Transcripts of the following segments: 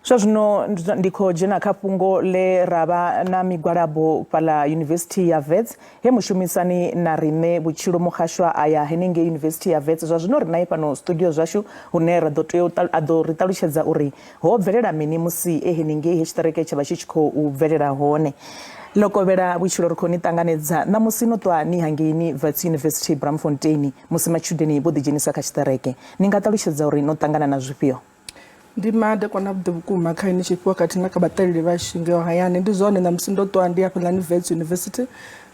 Zwa zwino ndi khou dzhena kha fhungo ḽe ra vha na migwalabo fhaḽa Yunivesithi ya Wits he mushumisani na riṋe Vhutshilo Muhashwa a ya henengei Yunivesithi ya Wits. Zwa zwino ri nae fhano studio zwashu hune ra ḓo tea u a ḓo ri ṱalutshedza uri ho bvelela mini musi e henengei he tshiṱereke tsha vha tshi tshi khou bvelela hone. Ḽo kovhela Vhutshilo ri khou ni ṱanganedza ṋamusi no ṱwa ni hangeini Wits University Braamfontein musi matshudeni vho ḓidzhenisa kha tshiṱereke. Ni nga ṱalutshedza uri no ṱangana na zwifhio? Ndi madekwana avhuḓi vhukuma kha ini tshifhiwa khathihi na kha vhaṱaleli vhashu ngeo hayani. Ndi zwone ṋamusi ndo ṱwa ndi hafhaḽani Wits University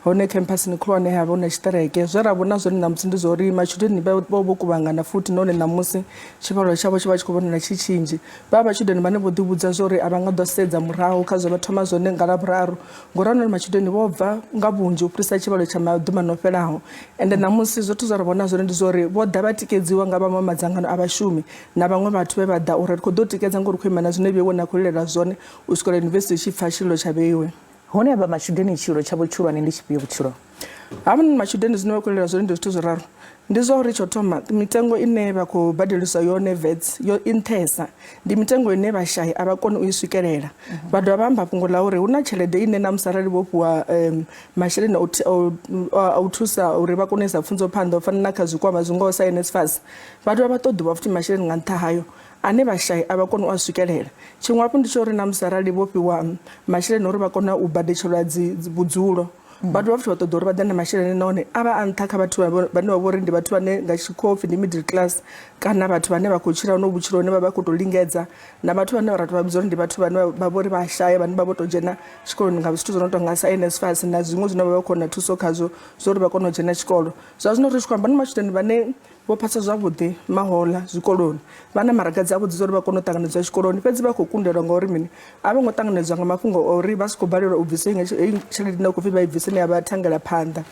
hone khamphasini khulwane ha vha hu na tshiṱereke. Zwe ra vhona zwone ṋamusi ndi zwa uri matshudeni vha vho vho kuvhangana futhi nahone ṋamusi tshivhalo tshavho tshi vha tshi khou vhonala tshi tshinzhi. Vha matshudeni vhane vho ḓivhudza zwa uri a vha nga ḓo sedza murahu kha zwe vha thoma zwone nga Ḽavhuraru ngori hanoni matshudeni vho bva nga vhunzhi u fhirisa tshivhalo tsha maḓuvhani o fhelaho. Ende ṋamusi zwithu zwe ra vhona zwone ndi zwa uri vho ḓa vha tikedziwa nga vhaṅwe madzangano a vhashumi na vhaṅwe vhathu vhe vha ḓa uri ri khou ḓo tikedza ngori khou ima na zwine vheiwe na khou lilela zwone u swikela yunivesithi i tshi pfa tshililo tsha vheiwe. Hone avha matshudeni tshililo tshavho tshihulwane ndi tshifhio vhutshilo? Havhanoni matshudeni zwine vha khou lilela zwone ndi zwithu zwiraru. Ndi zwa uri tsho thoma mitengo ine vha khou badeliswa yone Wits yo i nṱhesa ndi mitengo ine vhashai a vha koni u i swikelela. Vha dovha vha amba fhungo ḽa uri hu na tshelede ine na musi arali vho fhiwa masheleni a u thusa uri vha kone u isa pfunzo phanḓa u fana na kha zwikwama zwi ngaho sa NSFAS Vha dovha vha ṱoḓiwa futhi masheleni nga nṱha hayo ane vhashai a vha koni u a swikelela. Tshiṅwe hafhu ndi tsha uri na musi arali vho fhiwa masheleni uri vha kone u badetshelwa dzi vhudzulo vha dovha futhi vha ṱoḓa uri vha ḓe na masheleni nahone a vha a nṱha kha vhathu vhane vha vhori ndi vhathu vhane nga tshikhuwa upfhi ndi middle class kana vhathu vhane vha khou tshila honovhu vhutshilo hune vha vha khou tou lingedza na vhathu vhane ra tou vha vhidza uri ndi vhathu vhane vha vhori vha shaya vhane vha vho tou dzhena tshikoloni nga zwithu zwo no tonga sa NSFAS na zwiṅwe zwine vha vha khou wana thuso khazwo zwo uri vha kone u dzhena tshikolo. Zwa zwino ri tshi khou amba na matshudeni vhane Vho phasa zwavhuḓi mahoḽa zwikoloni, vha na maraga dzavhuḓi dza uri vha kone u ṱanganedzwa tshikoloni fhedzi vha khou kundelwa ngauri mini a vho ngo ṱanganedzwa nga mafhungo a uri vha si khou balelwa u bvisa heyi tshelede ine ya khou pfhi vha i bvise ine ya vha thangela phanḓa.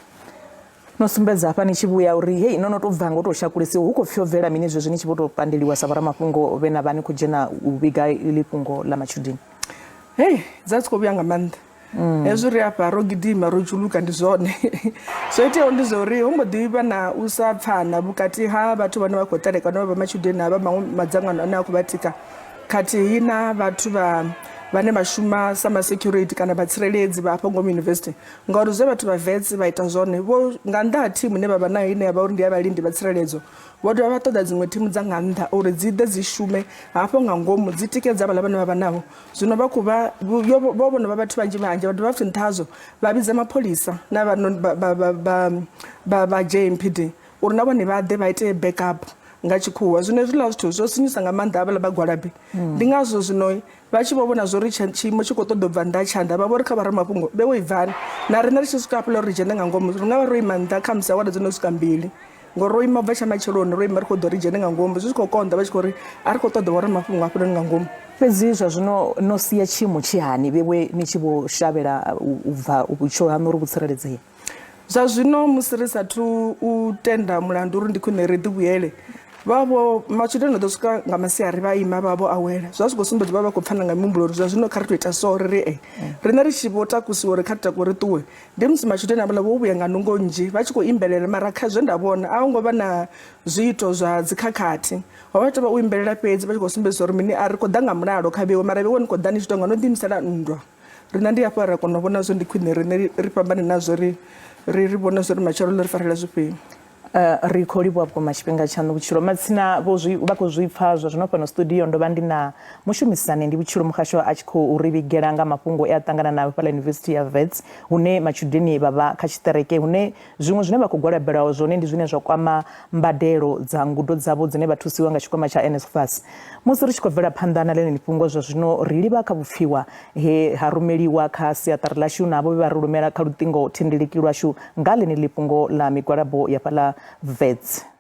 No sumbedza hafha ni tshi vhuya uri hei no no tou bva ngo tou shakulisiwa hu khou pfhi ho bvela mini zwezwi ni tshi vho tou pandeliwa sa vhoramafhungo vhe na vha ni khou dzhena u vhiga iḽi fhungo ḽa matshudeni. Hei dza dzi khou vhuya nga maanḓa. Mm. Hezwi ri afha ro gidima ro dzhuluka ndi zwone zwo iteaho ndi zwa uri ho mbo ḓi vha na u sa pfana vhukati ha vhathu vhane vha khou ṱaleka vhane vha vha matshudeni na vha maṅwe madzangano ane a khou vha tika khathihi na vhathu vha vhane vha shuma sa ma security kana vhatsireledzi vha afho ngomu university ngauri zwe vhathu vha vets vha ita zwone vho nga nnḓa ha thimu ine vha vha nayo ine ya vha uri ndi ya vhalindi vha tsireledzo vho dovha vha ṱoḓa dziṅwe thimu dza nga nnḓa uri dzi ḓe dzi shume hafho nga ngomu dzi tikedza vhaḽa vhane vha vha navho Zwino vha khou vha vho vhono vha vhathu vhanzhi vhanzhi vha dovha futhi nṱha hazwo vha vhidza mapholisa na vha vha JMPD uri na vhone vha ḓe vha ite backup nga tshikhuwa. Zwino hezwiḽa zwithu zwo sinyusa nga maanḓa havhaḽa vhagwalabi ndi ngazwo zwino vha tshi vho vhona zwori tshiimo tshi khou ṱoḓa u bva nnḓa ha tshanḓa vha vho ri kha vhoramafhungo vhe wo ibvani na riṋe ri tshi swika hafhaḽa uri ri dzhene nga ngomu ri nga vha ro ima nnḓa kha musi awara dzo no swika mbili. Ngori ro ima u bva tsha matsheloni ro ima ri khou ḓo ri dzhene nga ngomu zwi tshi khou konḓa vha tshi khou ri a ri khou ṱoḓa vhoramafhungo hafhanoni nga ngomu. Fhedzi zwa zwino no sia tshiimo tshi hani vhewe ni tshi vho shavhela u bva vhutshilo haṋu uri vhu tsireledzee? Zwa zwino musi ri sathu u tenda mulandu uri ndi khwine ri ḓi vhuyele vha vho matshudeni ḓo swika nga masiari vha ima vha vho awela zwa zwi khou sumbedza vha vha khou pfana nga mihumbulo uri zwa zwino kha ri tou ita so ri ri e riṋe ri tshi vho takusiwa uri kha ri takuwe ri ṱuwe Ndi musi matshudeni havhaḽa vho vhuya nga nungo nnzhi vha tshi khou imbelela mara kha zwe nda vhona a ho ngo vha na zwiito zwa dzikhakhathi. Ho vha tou vha u imbelela fhedzi vha tshi khou sumbedzisa uri mini a ri khou ḓa nga mulalo kha vheiwe mara vheiwe ni khou ḓa ni tshi tou nga no ḓiimisela nndwa. Riṋe ndi hafha ra kona u vhona zwo ndi khwine riṋe ri fhambane nazwo ri ri ri vhone zwo ri matshelo ḽo ri farela zwifhio. Ri khou livhuwa vhukuma tshifhinga tshaṋu Vhutshilo. Matsina vho zwi vha khou zwi pfa zwa zwino fhano studio ndo vha ndi na mushumisani ndi Vhutshilo Muhasho a tshi khou ri vhigela nga mafhungo e a ṱangana nao fhaḽa Yunivesithi ya Wits hune matshudeni vha vha kha tshiṱereke hune zwiṅwe zwine vha khou gwalabelaho zwone ndi zwine zwa kwama mbadelo dza ngudo dzavho dzine vha thusiwa nga tshikwama tsha NSFAS. Musi ri tshi khou bvela phanḓa na ḽeneḽi fhungo zwa zwino ri livha kha vhupfiwa he ha rumeliwa kha siaṱari ḽashu na avho vhe vha ri rumela kha luṱingo thendeleki lwashu nga ḽeneḽi fhungo ḽa migwalabo ya fhaḽa Wits.